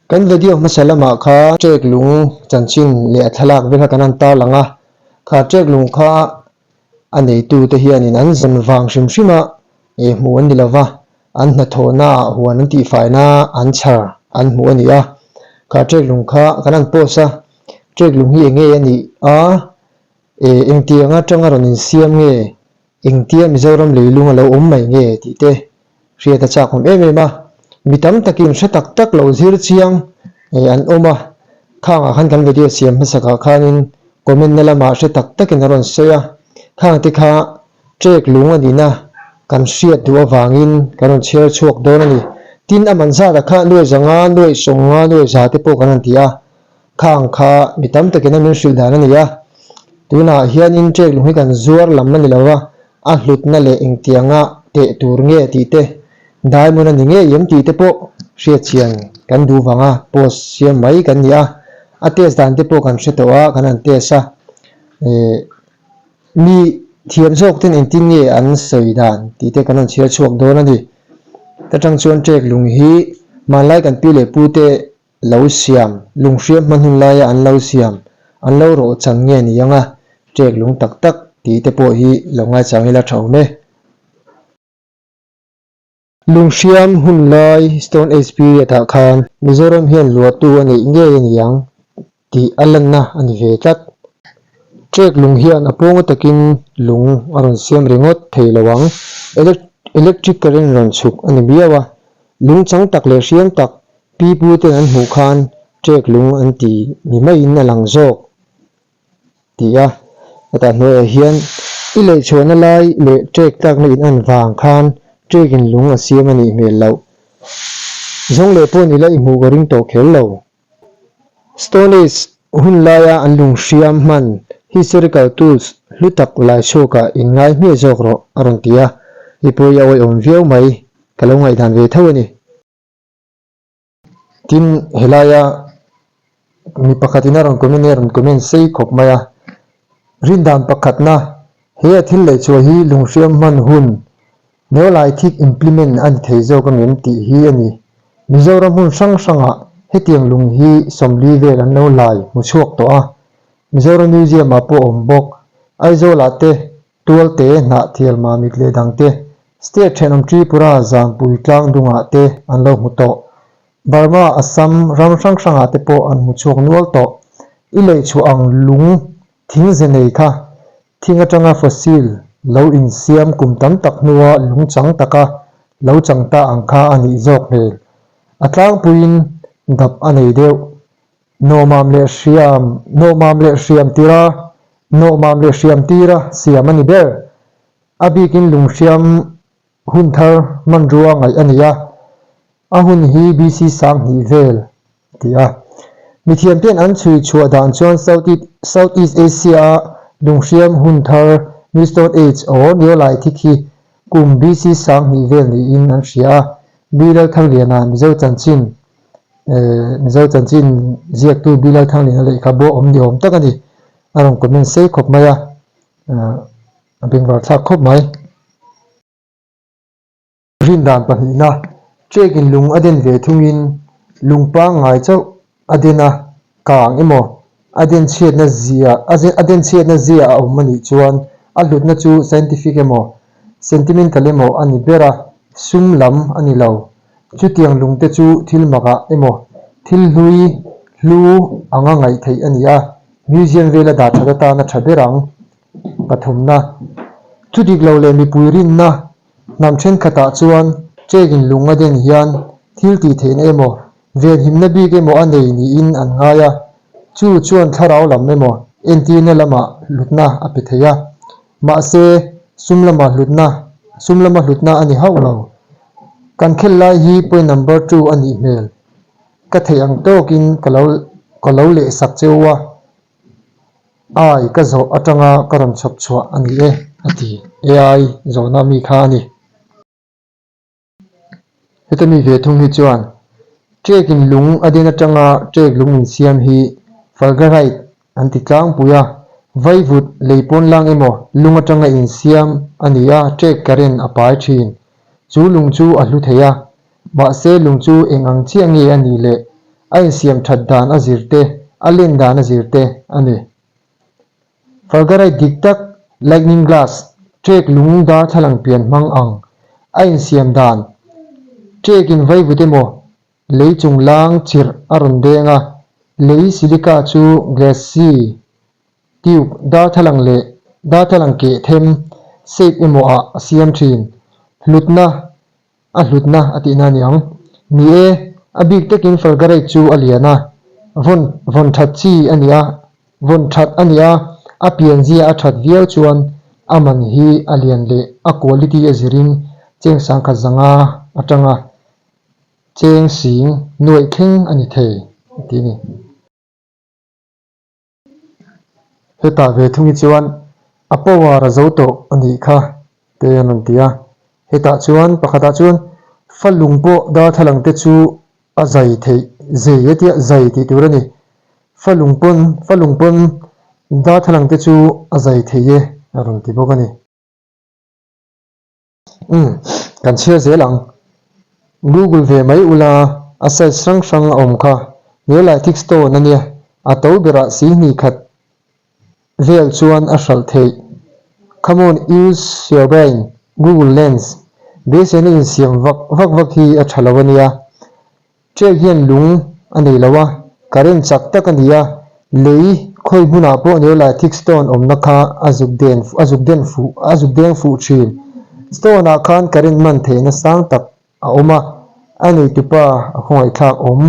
Kan video hmasa lamah kha ṭek lung chanchin leh a thlalak vel kha kan han tarlang a, kha ṭek lung kha a neitute hianin an zawn vang hrim hrim a, hmuh an ni lo va, an hnathawhnaah huan an tihfaina an chhar an hmuh a ni a, kha ṭek lung kha kan han post a, ṭek lung hi eng nge a nih a, engtiang atanga rawn insiam nge? Engtia Mizoram leilung a lo awm mai nge tih te hriat a chak awm em em a, mi tam takin hre tak tak lo zir chiang an awm a, khangah khan kan video siam hmasakah khanin comment na lamah hre tak takin a rawn sawi a, khang te kha trek lung a nihna kan hriat duh avangin kan rawn chhiar chhuak dawn a ni. Tin, a man zatah kha nuai zanga, nuai sawnga, nuai za te pawh kan rawn ti a, Khang kha mi tam takin a min hrilh dan a ni a, tunah hianin ṭek lung hi kan zuar lam a ni lo a, a hlutna leh engtianga teh tur nge tih te, diamond a ni ngei em tih te pawh hriatchian kan duh vanga post siam mai kan ni a, a test dan te pawh kan hre tawh a, kan han test a, eh mi thiam zawk ten engtin nge an sawi dan tih te kan rawn chhiar chhuak dawn a ni. Ta tang chuan ṭek lung hi hmanlai kan pi leh pu te Lo siam, lunghriam hma hun laia an lo siam, an lo rawh chan nge ni ang a, ṭek lung tak tak tih te pawh hi lo ngaichang ila ṭha awm e. Lunghriam hun lai Stone Age period ah khan Mizoram hian luahtu a neih ngei a ni ang tih a lanna a ni ve tlat. Ṭek lung hian a pawnga takin lung a rawn siam ringawt thei lo ang, electric current rawn chhuk a ni miau a, lung chang tak leh hriam tak Pi pu ten an hmuh khan ṭek lung an ti ni maiin a lang zawk ti a, hetah hnuaiah hian i lehchhuahna lai leh ṭek tlakna in an vang khan ṭekin lung a siam a nih hmel loh. Zawng leh pawh nila i hmuh ka ring tawh kher lo. Stone Age hun laia an lung hriam hman historical tools hlu tak lai chhuakah in ngai hmiah zawk rawh a rawn ti a, i pawi a awihawm viau mai, ka lo ngaihdan ve tho a ni. Tin, helaia mi pakhatin a rawn comment hi a rawn comment sei khawp mai a. Rindan pakhatna, he a thil leh chhuah hi lunghriam hman hun Neolithic implement a ni thei zawk angem tih hi a ni. Mizoram hmun hrang hrangah hetiang lung hi 40 vel an lo lai hmu chhuak tawh a. Mizoram Museum ah pawh a awm bawk. Aizawl-ah te Tualte, Hnahthial, Mamit leh dangte State thenawm Tripura, Zampui, Tlangdungah te an lo hmu tawh. Burma, Assam ram hrang hrangah te pawh an hmu chhuak nual tawh. I lehchhuah ang lung thing ze nei kha thing atanga fossil lo insiam kum tam tak hnua lung chang taka lo chang ta ang kha a nih zawk hmel. A tlangpuiin dap a nei deuh. Nawmam leh hriam, nawmam leh hriam tira, nawmam leh hriam tira siam a ni ber. A bikin lunghriam hun thar hmanrua ngaih a ni a, a hun hi BC 2000 vel a ti a. Mithiamte'n an chhui chhuah dan chuan South East Asia-a lunghriam hun thar New Stone Age or Neolithic hi kum BC 2000 vel niin an hria a, B Lalthangliana Mizo chanchin Mizo chanchin ziaktu Bilal Thangliana lehkhabu a awm ni awm tak a ni. A rawn comment sei khawp mai a, a bengvar thlak khawp mai. Rindan pahnihna, Ṭekin lung a den ve thungin lung pangngai chauh a den a, kang emaw a den chhiatna zia a den chhiatna zia a awm a nih chuan a hlutna chu scientific emaw sentimental emaw a ni ber a, sum lam a ni lo. Chutiang lungte chu thil makah emaw thil hlui hlu anga ngaih theih a ni a, museum vela dah that atana tha ber ang. Pathumna, Thu dik lo leh mipui rinna hnam thenkhatah chuan chekin lung a den hian thil tih theihna emaw venhimna bik emaw a nei niin an ngai a, chu chuan thlarau lam emaw entirna lamah hlutna a pe thei a. Mahse, sum lama hlutna, sum lama hlutna a ni hauh lo. Kan khelh lai hi point number two a nih hmel. Ka theih ang tawkin ka lo ka lo leh sak che u a, ai ka zawh atanga ka rawn chhawp chhuah a ni e, a ti. AI zawhna mi kha a ni. Heta mi ve thung hi chuan ṭekin lung a den aṭanga ṭek lung insiam hi Fulgurite an ti tlangpui a, vaivut lei pawn lang emaw lung aṭanga insiam a ni a, ṭek current a pai ṭhin. Chu lung chu a hlu thei a, mahse lung chu eng ang chiah nge a nih leh A insiam that dan a zir te, a len dan a zir te a ni. Fulgurite dik tak, lightning glass, ṭek lung darthlalang pian hmang ang a insiam dan, ṭek in vaivut emaw lei chung lang chirh a rawn deng a, lei silica chu glassy tube darthlalang leh darthlalang keh them shape emaw ah a siam thin. Hlutna a hlutna a tihna a ni ang. Ni e, a bik takin Fulgurite chu a lian a, vawn vawn that chi a ni a, vawn that a ni a, a pianzia a that viau chuan a man hi a lian leh a quality a zirin cheng sangkhat zanga atanga cheng sing nuaih thleng a ni thei a ti a ni. Hetah ve thungi chuan a power a zo tawh a nih kha te an rawn ti a. Hetah chuan pakhatah chuan fa lung pawh darthlalang te chu a zai theih zei a tia zai tih tur a ni. Fa lung pawn fa lung pawn darthlalang te chu a zai thei e a rawn ti bawk a ni. Umm, kan chhiar zel ang. Google ve mai ula, a size hrang hrang a awm kha. Neolithic stone a nia, a to berah si hnih khat vel chuan a hralh theih. Come on, use your brain, Google lens. Beiseina insiam vak vak vak hi a tha lo a nia. Ṭek hian lung a nei lo a, current chak tak a ni a, lei khawi hmunah pawh Neolithic stone awmna kha a zuk den a zuk den fuh a zuk deng fuh ṭhin. Stone ah khan current man theihna sang tak a awm a, a neitupa a khawngaihthlak awm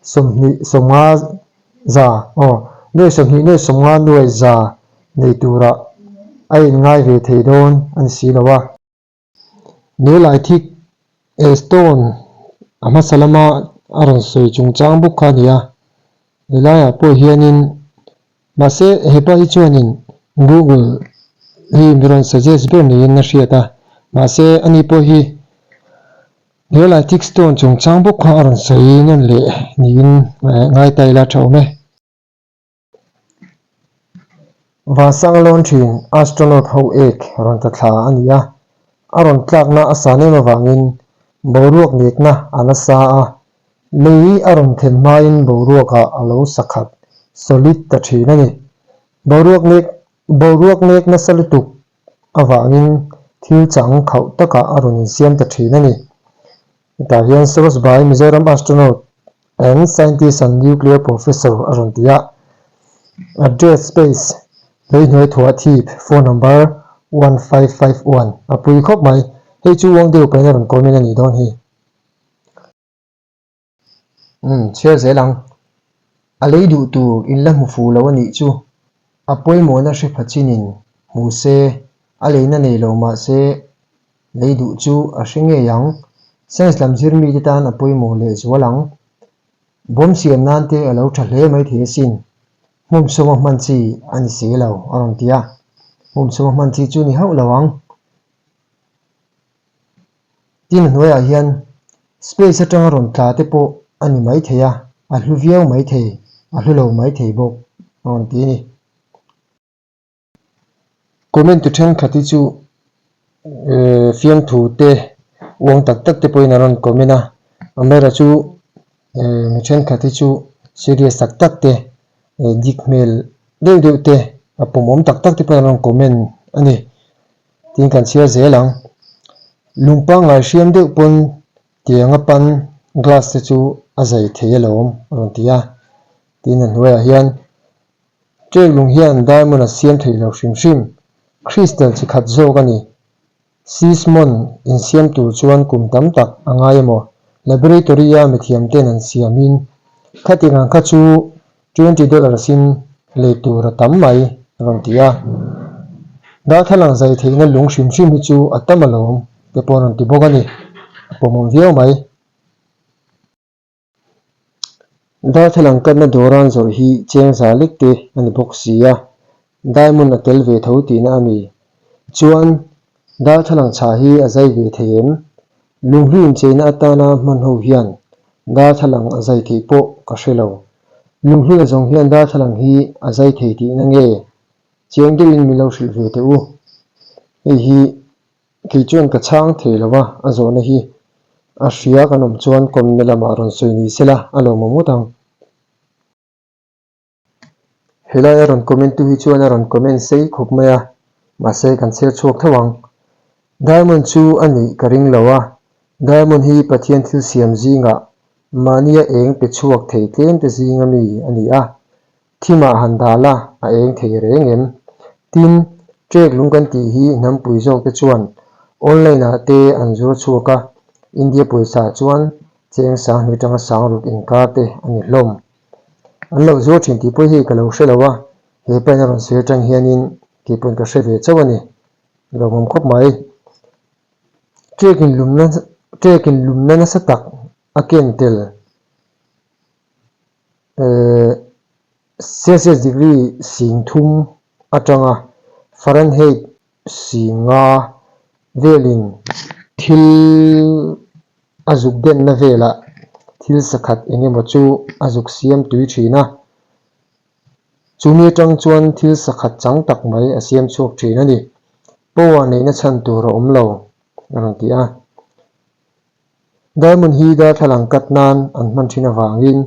20 50 za aw nuai 20 nuai 50 nuai za nei turah a inngai ve thei dawn a ni si lo a. Neolithic stone a hmasa lama a rawn sawi chungchang bawk kha a ni a, helaiah pawh hianin mahse hepa hi chuanin Google hi mi rawn suggest ber niin a hriat a, mahse ani pawh hi Neolithic stone chungchang bawk kha a rawn sawi nawn leh niin ngai ta ila tha awm e. Vansang lawn thin astronaut ho ek rawn ta thla a ni a, a rawn tlakna a san em avangin boruak nekna a nasa a, lei a rawn thlen hmain boruakah a lo sakhat, solid, ta thin a ni. Boruak nek boruak nek nasa lutuk avangin thil chang khauh takah a rawn insiam ta thin a ni. Hetah hian Source by Mizoram Astronaut and Scientist and Nuclear Professor a rawn ti a. Address Space, Leihnuai Thuah Thip, Phone Number, 1551 a pui khawp mai. Hei chu uang deuh pahin a rawn comment a nih dawn hi. Umm, chhiar zel ang. A lei duh tur in la hmu fu lo a nih chu. A pawimawhna hre pha chinin hmu se, a leina nei lo mah se lei duh chu a hre ngei ang. Science lam zir mite tan a pawimawh leh zual ang. Bawm siam nan te a lo tha hle mai thei asin. Hmum suma hman chi a ni si lo, a rawn ti a. Hmum suma hman chi chu ni hauh lo ang. Tin a hnuaiah hian space atanga rawn tla te pawh a ni maithei a, a hlu viau maithei, a hlu lo maithei bawk a rawn ti a ni. Comment tu thenkhat hi chu fiamthu te uang tak tak te pawhin an rawn comment a, amaherawhchu chu mi thenkhat hi chu serious tak tak te dik hmel deuh deuh te a pawmawm tak tak te pawhin an rawn comment a ni. Tin kan chhiar zel ang. Lung pangngai hriam deuh pawn tianga pan glass te chu a zai thei alawm a rawn ti a. Tin a hnuaiah hian Ṭek lung hian diamond a siam thei lo hrim hrim. Crystal chi khat zawk a ni. Seasmon insiam tur chuan kum tam tak a ngai emaw laboratory-a mithiam ten an siamin khatiang ang kha chu 20 dollars in lei tur a tam mai a rawn ti a. Darthlalang zai theihna lung hrim hrim hi chu a tam alawm te pawh a rawn ti bawk a ni. A pawmawm viau mai. Darthlalang katna dawran zawrh hi cheng za lek te a ni bawk si a, diamond a tel ve tho tihna a ni. Chuan, darthlalang chhah hi a zai ve thei em? Lunghlu incheina atana hman ho hian darthlalang a zai theih pawh ka hre lo. Lunghlu na zawng hian darthlalang hi a zai thei tihna nge? Chiang deuhin min lo hrilh ve teh u. Hei hi Kei chuan ka chhang thei lo a, a zawhna hi a hria kan awm chuan kawmna lamah rawn sawi ni sela a lawmawm ngawt ang. Helai a rawn comment tu hi chuan a rawn comment sei khawp mai a, mahse kan chhiar chhuak tho ang. Diamond chu a nih ka ring lo a, Diamond hi Pathian thil siam zingah mahnia eng pe chhuak thei tlem te zinga mi a ni a, thimah han dal a, a eng thei reng em? Tin, trek lung kan tih hi hnampui zawk te chuan online ah te an zuar chhuak a, India pawisa chuan cheng sanghnih atanga sangruk inkar te a ni hlawm. An lo zuar thin tih pawh hi ka lo hre lo a, he pain a rawn sawi atang hianin kei pawn ka hre ve chauh a ni. Lawmawm khawp mai. Trek in lumna trek in lumna nasa tak a ken tel eh Celsius degree 30 atanga Fahrenheit 5 velin thil a zuk denna velah thil sakhat eng emaw chu a zuk siam tui thin a, chumi atang chuan thil sakhat chang tak mai a siam chhuak thin a ni. Power neihna chhan tur a awm lo a rawn ti a. Diamond hi darthlalang cut nan an hman thin avangin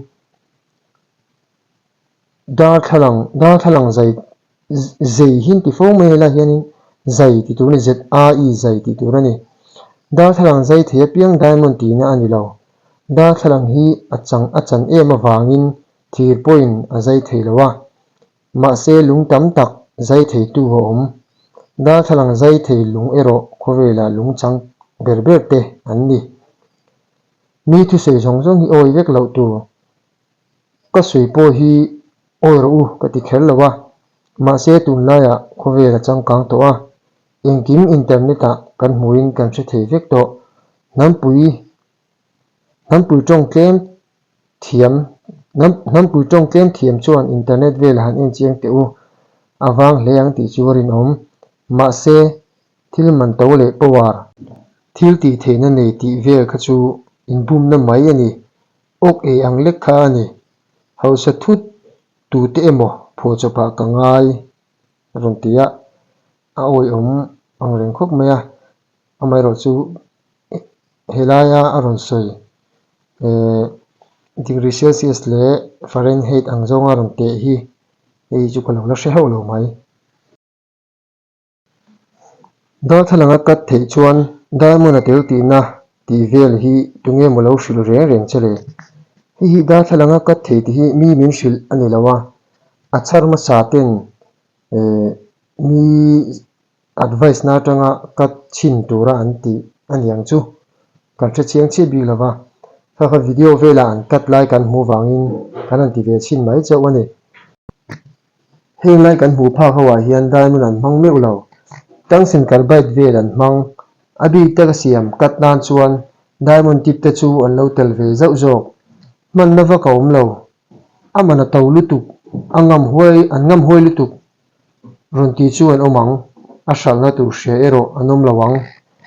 Darthlalang, darthlalang zai zei hi an ti fo mai helai hianin zai tih tur a ni, ZAI zai tih tur a ni. Darthlalang zai thei apiang diamond tihna a ni lo. Darthlalang hi a chang a chan em avangin thir pawhin a zai thei lo a, mahse lung tam tak zai theitu a awm. Darthlalang zai thei lung erawh khawvelah lung chang ber ber te an ni. Mi thusawi zawng zawng hi awi vek loh tur. Ka sawi pawh hi awi rawh u ka ti kher lo a, mahse tunlaiah khawvel a changkang tawh a, engkim internet ah kan hmuhin kan hre thei vek tawh. Hnampui hnampui tawng tlem thiam hnampui tawng tlem thiam chuan internet velah han en chiang teh u, a vang hle ang tih chu a rinawm. Mahse thil man to leh power thil tih theihna nei tih vel kha chu inbumna mai a ni. Awk ei ang lek kha a ni. Hausa thut tute emaw phuahchawpah ka ngai a rawn ti a, a awihawm ang reng khawp mai a. Amaherawh chu helaia a rawn sawi eh degree Celsius leh Fahrenheit ang zawnga rawn teh hi hei chu ka lo la hre hauh lo mai. Darthlalang a cut theih chuan diamond a tel tihna tih vel hi tunge maw lo hrilh reng reng che le? Hei hi darthlalang a cut thei tih hi mi min hrilh a ni lo a, a chhar hmasa ten eh mi advice na atanga cut chhin tura an tih a ni ang chu. Kan hre chiang chiah bik lo va, kha kha video velah an cut lai kan hmuh vangin kan han ti ve chhin mai chauh a ni. Heng lai kan hmuh phak ho ah hian diamond an hmang meuh lo. Tungsten carbide vel an hmang. A bik taka siam cut nan chuan diamond tip te chu an lo tel ve zauh zawk. Hmanna vak a awm lo. A man a to lutuk, a ngam huai an ngam huai lutuk rawn tih chu an awm ang. A hralhna tur hria erawh an awm lo ang.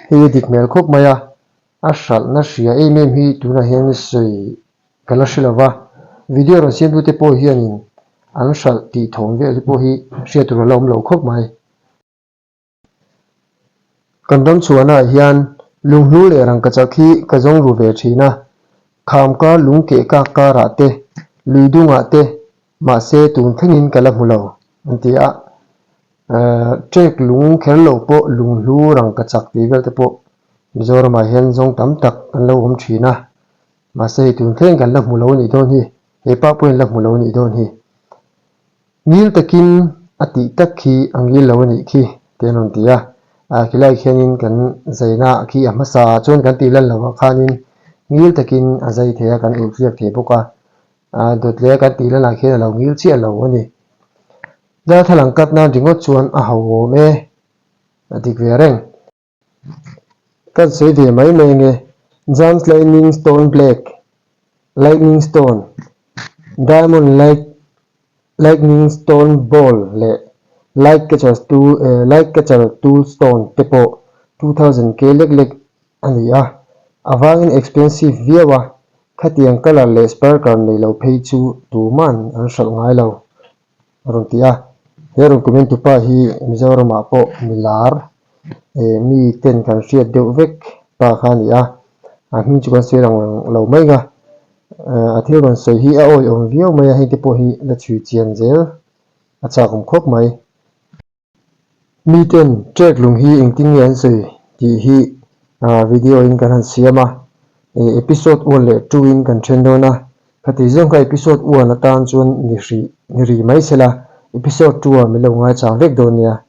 Hei a dik hmel khawp mai a. A hralhna hria em em hi tunah hian sawi Ka la hre lo va, video rawn siamtute pawh hianin an hralh tih thawm vel hi pawh hi hriat tur a la awm lo khawp mai. Kan ram chhuahnaah hian lunghlu leh rangkachak hi ka zawng ru ve thin a, kham kar lung keh kak karah te, lui dungah te, mahse tun thlengin ka la hmu lo, an ti a. Trek lung kher lo pawh lunghlu rangkachak tih vel te pawh Mizoramah hian zawng tam tak an lo awm thin a. Mahse hei tun thleng kan la hmu lo anih dawn hi, he pa pawhin la hmu lo anih dawn hi. Ngil takin a tih tak khi a ngil lo anih khi te an rawn ti a, ah khilai khianin kan zaina khi a hmasa ah chuan kan tih lan loh ah khanin ngil takin a zai thei a, kan ulhriak thei bawk a, ah dawt leh a kan tih lan ah khian a lo ngil chiah lo a ni. Darthlalang cut nan ringawt chuan a hauhawm e, a dik ve reng. Kan sawi ve mai mai ange, Jam's Lightning Stone Black, Lightning Stone, Diamond Light Lightning Stone Ball leh Light Catcher Tool Light Catcher Tool Stone te pawh 2000 K lek lek a ni a, a vangin expensive viau a, khatiang colour leh sparkle nei lo phei chu tuman an hralh ngai lo a rawn ti a. He rawn comment tupa hi Mizoramah pawh mi lar eh mi ten kan hriat deuh vek pa kha a ni a, a hming chu kan sawi lang lo mai nga. A thil rawn sawi hi a awihawm viau mai a, hengte pawh hi la chhui chian zel. a chak awm khawp mai. Miten ṭek lung hi engtin nge an sawi tih hi video in kan han siam a, episode one leh two in kan then dawn a, khati zawng kha episode one atan chuan ni hrih ni rih mai se la, episode two ah min lo ngaichang vek dawn nia.